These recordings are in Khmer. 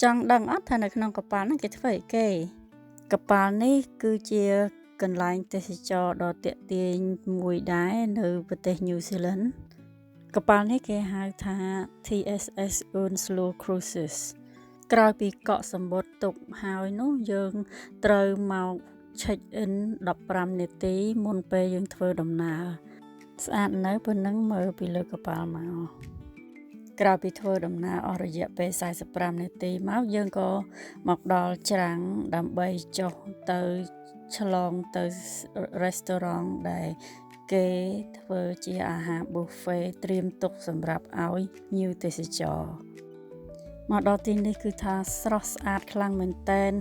ចង់ដឹងអត់ថានៅក្នុងកប៉ាល់ហ្នឹងគេធ្វើអីគេកប៉ាល់នេះគឺជាកន្លែងទេសចរណ៍ដ៏ទាក់ទាញមួយដែរនៅប្រទេសញូហ្សេឡង់កប៉ាល់នេះគេហៅថា TSS Earnslaw Cruises ក្រោយពីកក់សំបុត្រទុកហើយនោះយើងត្រូវមក check in 15នាទីមុនពេលយើងធ្វើដំណើរស្អាតនៅប៉ុណ្ណឹងមើលពីលើកប៉ាល់មកក្រោយពីធ្វើដំណើរអស់រយៈពេល45នាទីមកយើងក៏មកដល់ច្រាំងដើម្បីចុះទៅឆ្លងទៅ restaurant ដែលគេធ្វើជាអាហារ buffet ត្រៀមទុកសម្រាប់ឲ្យភ្ញៀវទេសចរមកដល់ទីនេះគឺថាស្រស់ស្អាតខ្លាំងមែនតែន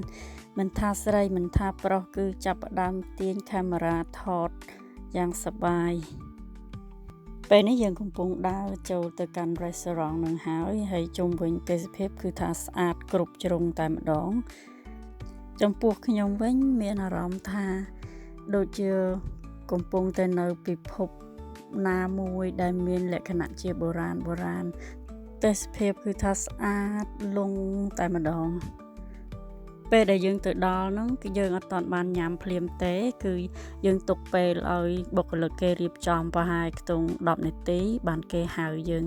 មិនថាស្រីមិនថាប្រុសគឺចាប់ផ្ដើមទាញកាមេរ៉ាថតយ៉ាងសប្បាយពេលនេះយើងកំពុងដើរចូលទៅកាន់ restaurant នឹងហើយហើយជុំវិញទេសភាពគឺថាស្អាតគ្រប់ជ្រុងតែម្ដងចំពោះខ្ញុំវិញមានអារម្មណ៍ថាដូចជាកំពុងតែនៅពិភពណាមួយដែលមានលក្ខណៈជាបុរាណបុរាណទេសភាពគឺថាស្អាតលងតែម្ដងពេលដែលយើងទៅដល់ហ្នឹងគឺយើងអត់ទាន់បានញ៉ាំភ្លាមទេ គឺយើងទុកពេលឲ្យបុគ្គលិកគេរៀបចំប្រហែលខ្ទង់10នាទី បានគេហៅយើង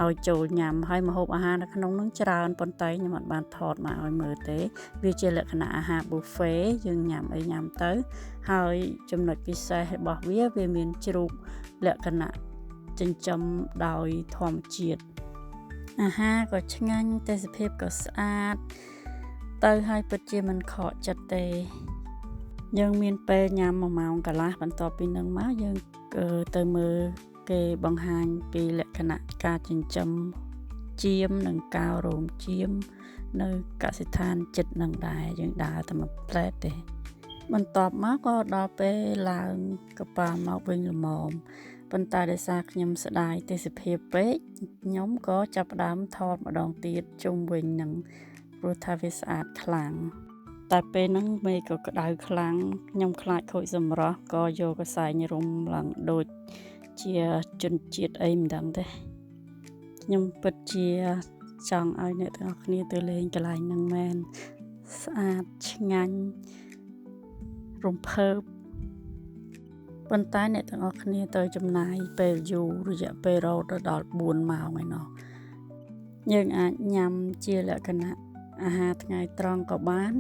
ឲ្យចូលញ៉ាំហើយម្ហូបអាហារនៅក្នុងហ្នឹងច្រើនប៉ុន្តែខ្ញុំអត់បានថតមកឲ្យមើលទេ វាជាលក្ខណៈអាហារ buffet យើងញ៉ាំអីញ៉ាំទៅ ហើយចំណុចពិសេសរបស់វាវាមានជ្រូកលក្ខណៈចិញ្ចឹមដោយធម្មជាតិអាហារក៏ឆ្ងាញ់ទេសភាពក៏ស្អាតទៅហើយពិតជាមិនខកចិត្តទេ យើងមានពេលញ៉ាំ1ម៉ោងកន្លះបន្ទាប់ពីនឹងមកយើងទៅមើលគេបង្ហាញពីលក្ខណៈការចិញ្ចឹមចៀមនិងកោររោមចៀមនៅកសិដ្ឋានចិត្តនឹងដែរយើងដើរតែមួយផ្លែតទេ បន្ទាប់មកក៏ដល់ពេលឡើងកប៉ាល់មកវិញល្មមប៉ុន្តែដោយសារខ្ញុំស្ដាយទេសភាពពេកខ្ញុំក៏ចាប់ផ្ដើមថតម្ដងទៀតជុំវិញនឹងព្រោះថាវាស្អាតខ្លាំងតែពេលហ្នឹងមេឃក៏ក្តៅខ្លាំងខ្ញុំខ្លាចខូចសម្រស់ក៏យកកសែងរុំឡើងដូចជាជនជាតិអីមិនដឹងទេខ្ញុំពិតជាចង់ឲ្យអ្នកទាំងអស់គ្នាទៅលេងកន្លែងហ្នឹងមែនស្អាតឆ្ងាញ់រំភើបប៉ុន្តែអ្នកទាំងអស់គ្នាត្រូវចំណាយពេលយូររយៈពេលរហូតដល់4ម៉ោងឯណោះយើងអាចញ៉ាំជាលក្ខណៈអាហារថ្ងៃត្រង់ក៏បាន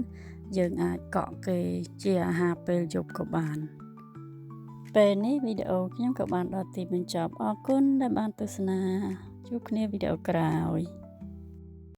យើងអាចកក់គេជាអាហារពេលយប់ក៏បាន ពេលនេះវីដេអូខ្ញុំក៏បានដល់ទីបញ្ចប់អរគុណដែលបានទស្សនាជួបគ្នាវីដេអូក្រោយ។